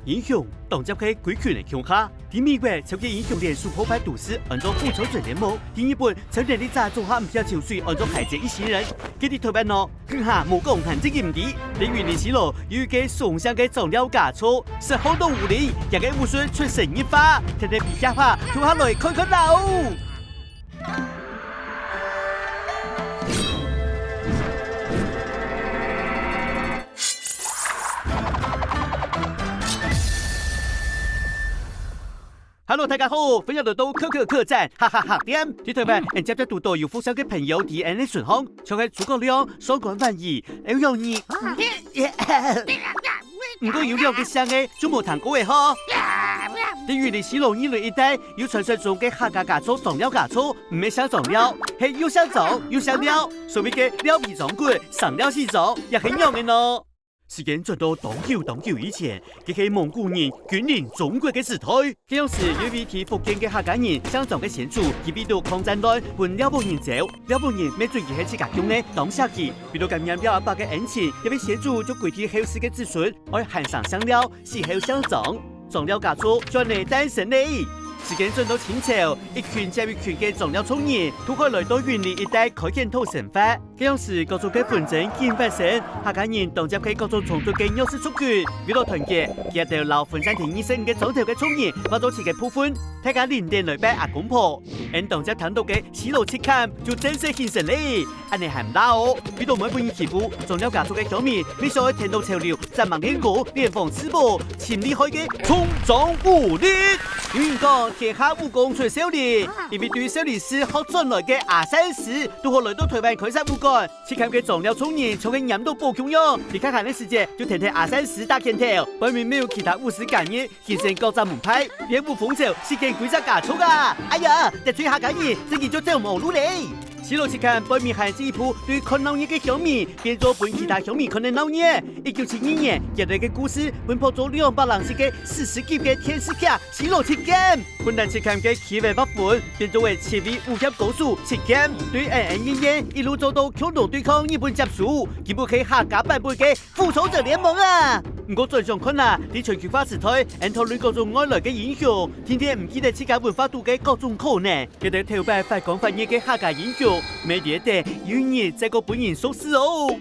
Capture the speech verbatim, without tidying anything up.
英雄當接係歸群个共下，在美國超級英雄聯手破壞都市，安到復仇者聯盟；在日本超能力者總下毋曉泅水，安到海賊一行人。該在台灣呢，更下無講還真个毋知。在雲林西螺有一個上香个長寮家族，實好到無理，佢个武術出神入化，天天比下巴，共下來看看啦哦！ Hello，大家好，歡迎來到可可客棧，哈哈哈店。在台灣，𫣆輒輒堵著有福相个朋友在𫣆个身項，像係諸葛亮、上官婉兒、歐陽瑜。毋過有兩個姓个，就無聽過个吼。在雲林西螺二崙一帶，有傳說中个客家家族長寮家族，毋係姓長寮，係又姓張又姓廖，所謂个廖皮張骨，生廖死張，也係恁樣个呢。 時間轉到當久當久以前，該係蒙古人君臨中國个時代。該央時有一位在福建个客家人姓張个先祖，佢為著抗戰亂分寮屋人走，寮屋人乜准佢係自家降个當惜佢。為著感念廖阿伯个恩情，這位先祖就規定後世个子孫愛喊聲姓廖，死後姓張。張廖家族轉來誕生了。時間轉到清朝，一群接一群个張廖族人，渡海來到雲林一帶開墾土生活。 該央時，各族个紛爭緊發生，客家人當接係各種衝突个弱勢族群。為了團結，佢兜摎分散在二十五個庄頭个族人劃做七個部分，大家輪等來拜阿公婆。𫣆當接聽著个西螺七崁就正式形成了。恁呢還毋罅哦，為著毋分人欺負，張廖家族个鄉民，必須愛跈著潮流， 紮猛个歌，連黃刺寶，盡厲害个衝撞武力。有人講，天下武功出少林，因為對少林寺學轉來个阿善師，堵好來到台灣開設武館。七崁个張廖族人像係拈著寶共樣，在較閒个時節就跈等阿善師打拳頭，背尾乜有其他武師加入， 形成各隻門派，練武風潮，席捲歸隻家族啊！哎呀，得罪客家人，正經就走無路咧！西螺七崁背尾還進一步對看鬧熱个鄉民，變做分其他鄉民看得鬧熱。一九七二年，佢兜个故事分拍做兩百零集个史詩級个電視劇《西螺七劍》。分擔七崁个奇聞畫風，變做為七位武俠高手七劍，對恩恩怨怨，一路做到共同對抗日本接收，根本係客家版本个 復仇者聯盟啊！毋過轉想看啊，在全球化時代，𫣆討論各種外來个英雄，定定毋記得自家文化肚个各種可能。這兜頭擺發光發熱个客家英雄，乜這兜有日再過分人熟識哦！